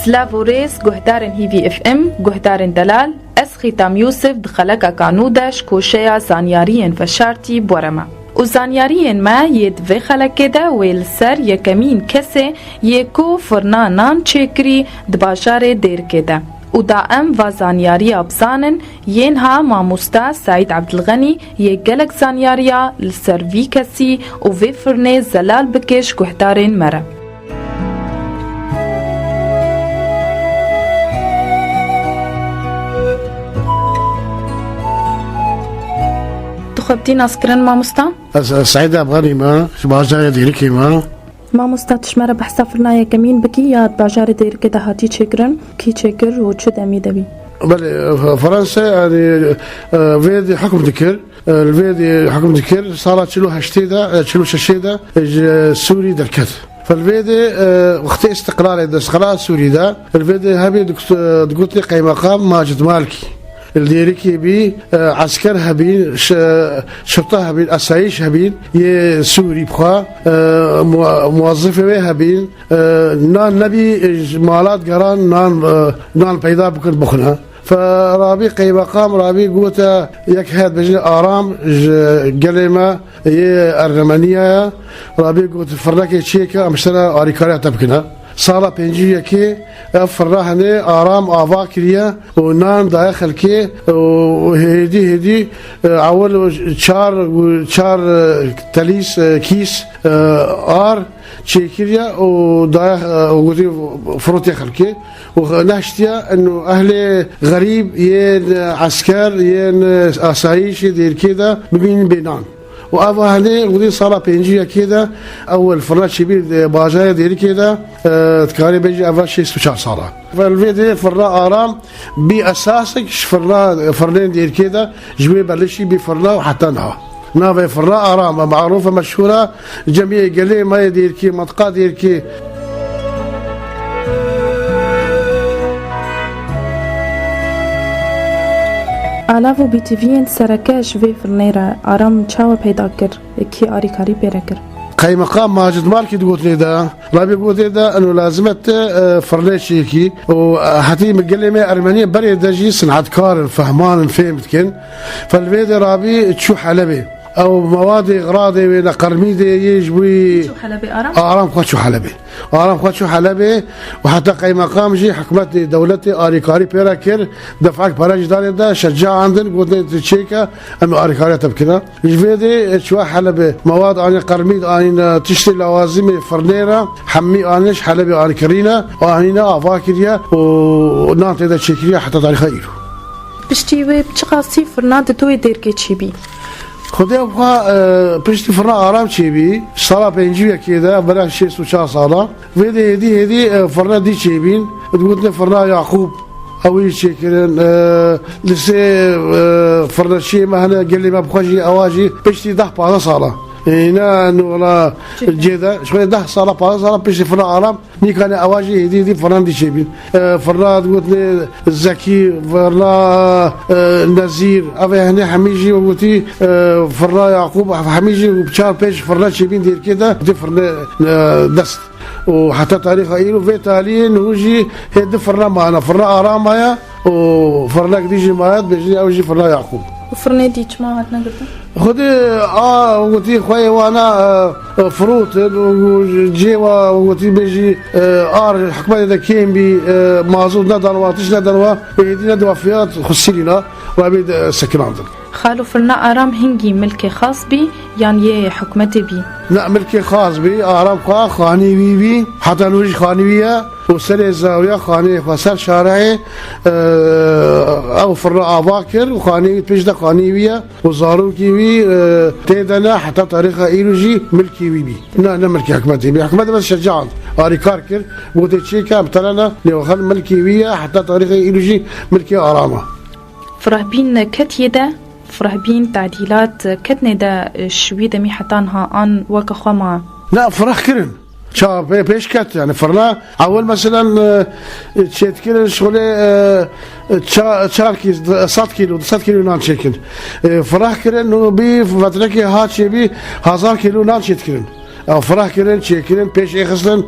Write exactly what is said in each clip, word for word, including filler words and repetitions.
Silav û rêz, guhdarên Hîvî F M, guhdarên delal, ez Xîtam Yûsif di xeleka ka nû de ji koşeya zanyariyên veşartî bi we re me. Û zanyariyên me yê di vê xelekê de wê li ser yekemîn kesê yê ku firna nan çêkirî di bajarê Dêrikê de. Û da em va zanyariya bizanin, yên ha mamosta Seîd Ebdilxenî yê gelek zanyariya li ser vî kesî û vê firnê zelal bike ji guhdarên me re. Tu xwe bi tî nas kirin, mamosta? Ez, ez Seîd Ebdilxenî me, ji bajarê Dêrikê me. Mamosta, tu ji me re behsa firna yekemîn bikî ya di bajarê Dêrikê de hatî çêkirin, kî çêkir û çi demî de bî? Belê, Fransa, yanî, e, vê dê hukm dikir, e, li vê dê hukm dikir, sala çil û heştê de, e, çil û şeşê de, e, ji Sûrî derket. Fe li vê dê, e, wextê îstiqlalê de, îstiqlala Sûrî de, li vê dê hebê digot-, e, digotinê qeymeqam Macid Malkî. Li Dêrikê bî, e, esker hebîn, ş-, şirta hebîn, esayîş hebîn, yê Sûrî bixwe, e, mu-, muwezifê wê hebîn, e, nan nebî, e, ji mala digeran nan, e, nan peyda bikin bixwine. Fe rabî qeymeqam rabî gote yek heyet bejine aram ji gelê me yê Ermenîya ye. Rabî got firnekê çêke em ji te re alîkariya te bikine. Sala pêncî û yekê ev firna henê aram ava kiriye û nan daye xelkê û hêdî hêdî, e, ewil çar, çar, e, telîs, e, kîs, e, ar çêkiriye û daye, e, û gotî firotê xelkê û nehştiye û ehlê xerîb yên esker yên asayîşê Dêrikê de bimînin bê nan. Û eva henê, û dî sala pêncî yekê de ewil firna çêbî, e, bajarê Dêrikê de, e, dikarê bêjî eva şêst û çar sala. Ve li vê dê firna aram bî esasek ji firna, firnên Dêrikê de, ji wê belişî bî firna û heta niha. Navê firna aram e, marûf e, meşhûr e, cemiyê gelê me yê Dêrikê, mantiqa Dêrikê. Alav û B T V'yên sereke ji vê firnê re aram çawa peyda kir? Kî arîkarî pê re kir? Qeymeqam Macid Malkî di gotinê de, rabî gotinê de, eno lazim e te, e, firnê çêkî û, e, hetî min gelê me Ermeniyê berê de jî sinetkar in, fehman in, fêm dikin. Fe li vê de rabî çû Helebê. Ew mewadê, xiradê wê ne qermîdê yê ji bo Çû Helebê aram? Aram xwe çû Helebê. Aram xwe çû Helebê û heta qeymeqam jî hikûmetê, dewletê alîkarî pê re kir, defek pere jî danê de, şecaandin, gotinê tu çêke, em ê alîkariya te bikine. Ji vê dê çûye Helebê, mewad anî, qermîd anîne, tiştê lawazimê firnê re, hemî anî ji Helebê anî kirîne, anîne, ava kiriye û nan tê de çêkiriye heta tarîxa îro. Piştî wê bi çiqasî firna di dûyê Dêrikê çêbî? Xwedê xwe, e, piştî firna aram çêbî, sala pêncî û yekê de, bera şêst û çar sala, vê de hêdî hêdî, e, firna dî çêbîn, digotin firna Yaqûb, ew jî çêkirin, e, li sê, e, firna çiyê me hene, gelê me bi xwe jî, ewa jî piştî deh pazdeh sala. E, ne, ne, wala cê de, ji xwe deh sala, pazdeh sala piştî firna aram, Nîkanê ewa jî hêdî hêdî firnan dî çêbîn. E, firna digotinê Zekî, firna, e, Nezîr, ev ê hinê hemî jî gotî, e, firna Yaqûb, hemî jî çar pênc firna çêbîn Dêrikê de, di firne, e, dest. Û heta tarîxa îro vê taliyê niho jî hê di firna mane, firna Aram maye û firnek dî jî maye, dibêjin ew jî firna Yaqûb. Û firnê dî çima hatine girtin? Xwedê a gotî xweyê wana, e, e, firotin û cê wa gotî bêjî, e, ar hikmetê de kêm bî, e, mazot nedan wa, tişt nedan wa, êdî nediwa fiyat xwe sirîna, wa bê de sekinandin. Xalo firna Aram hingî milkê xas bî yan yê hikmetê bî? Ne, milkê xas bî, Aram xwe xanî wî bî, heta nû jî xanî wî ye. û serê zawiya xaneyê xwe ser şareyê, e, ew firna ava kir û xaneyê wî pêş de xaneyê wî ye û zarokê wî, e, tê de ne heta tarîxa îro jî milkê wî bî. Ne, ne milkê hikmetê bî. Hikmetê bes şecaand. Arîkar kir, gotê çêke em tere ne, lê xel milkê wî ye, heta tarîxa îro jî milkê Aram e. Firehbîn ketiye de, firehbîn tadîlat ketnê de, ji wî demî heta niha an weke xwe ma? Ne, fireh kirin. Ça pê-, pêş ket, yani firna. Ewil meselen, e, çêdikirin şolê, e, ça-, çar kî-, sed kîlo, du sed kîlo nan çêkin. E, firah kirin û bî fetrekê ha çêbî hazar kîlo nan çêdikirin. Ew fireh kirin, çêkirin, pêş êxistin,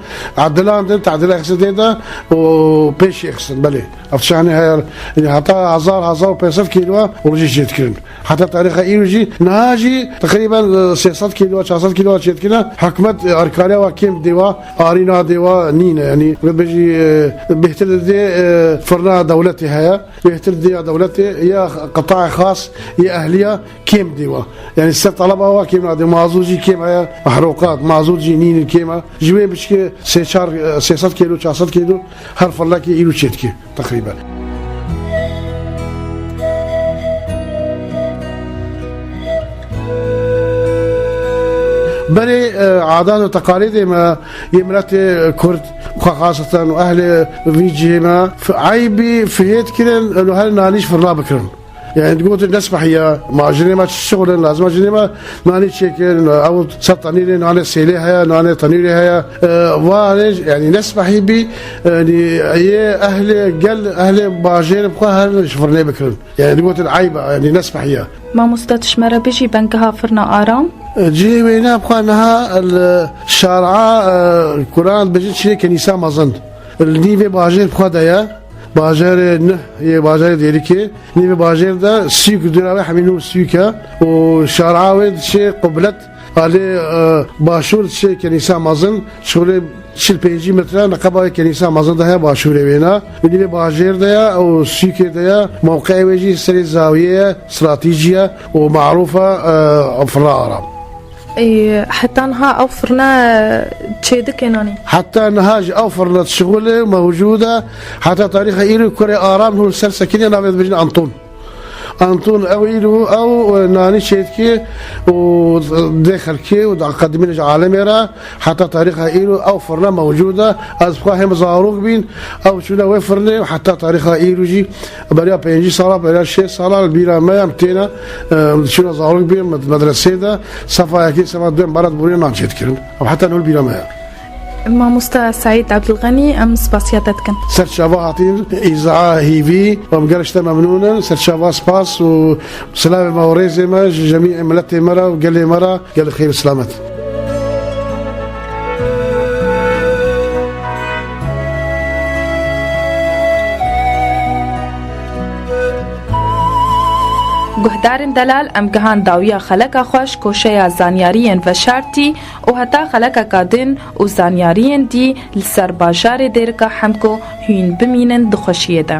edilandin, tedila xistin tê de û pêş êxistin, belê. Ev tiştane heye, yanî heta hezar, hezar û pênc sed kîlo û rojî çêdikirin. Heta tarîxa îro jî, niha jî teqrîben, e, sê sed kîlo, çar sed kîlo çêdikine. Hikûmet, e, alîkariya wa kêm dê wa, arîna dê wa nîne. Yanî, wê bêjî, e, bêhtir dê, e, firna dewletê heye. Bêhtir dê ya dewletê, ya qitayê xas, ya ehliya kêm dê wa. Yanî ser taleba wa kêm nadê. Mazût jî kêm heye, mehruqat, mazût jî nînin kêm e. Ji wê biçike sê çar, e, sê sed kîlo, çar sed kîlo her firnekê îro çêdike. Teqrîben. Berê, e, adat û teqalîdê me yê miletê Kurd, xwe xaseten û ehlê vî cihê me, f-, eybî fihêt kirin, û her nanî ji firna bikirin. Yani digotin nesbehiya, ma jinê me çi şixulin, lazim e jinê me nanî çêkin, ew ser tenîrê nanê sêlê heye, nanê tenîrê heye. E, va hene, yani nesbehî bî, yani yê ehlê gel, ehlê bajêr bi xwe her ji firnê bikirin. Yani digotin eyb e, yani nesbehiya. Mamoste, tu ji me re bijî bengeha firna aram? E, cihê wêne bi xwe niha li şara, e, Kur'an dibêjin çiyê kenîsa mezin. Li nîvê bajêr bi xwe de ye. Bajarê Nuh yê bajarê Dêrikê. Nîvê bajêr de sûk dûra wê hemî nû sûk e. Û şara wê diçê qublet. Alê, e, başûr diçê kenîsa mezin. Şûlê çil pêncî metre neqeba wê kenîsa mezin de heye başûrê wêna. Û nîvê bajêr de ye û sûkê de ye. Mewqeyê wê jî serê zawiyê ye. Stratîjî ye û marûf e, e, firna aram. Ê, heta niha ew firne çêdike nanî? Heta niha jî ew firne dişixule, mewcûd e. Heta tarîxa îro kurê Aram hûn ser sekinê navê dibêjin Anton. Anton ew îro ew, e, nanî çêdike û dê xelkê û diqedimîne ji alemê re. Heta tarîxa îro ew firne mewcûd e. Ez bi xwe hêm zarok bîn, ew çûne wê firnê û heta tarîxa îro jî beriya pêncî sala, beriya şêst sala li bîra me ye, em têne, em diçûne zarok bîn med-, medresê de, sefa yekê, sefa duyê em bera diborîne nan çêdikirin. Ew heta niha li bîra me ye. Mamoste Seîd Ebdulxenî, em spasiya te dikin. Ser çava hatîn, îzaa hîvî, em gelek ji te memnûn in. Ser çava spas û silavê me û rêzê me ji cemî miletê me re û gelê me re. Gelek xêr û selamet. Guhdarên delal, em gihan dawiya xeleka xwe ji koşeya zanyariyên veşartî û heta xelekeka din û zanyariyên dî li ser bajarê Dêrika Hemko hûn bimînin di xweşiyê de.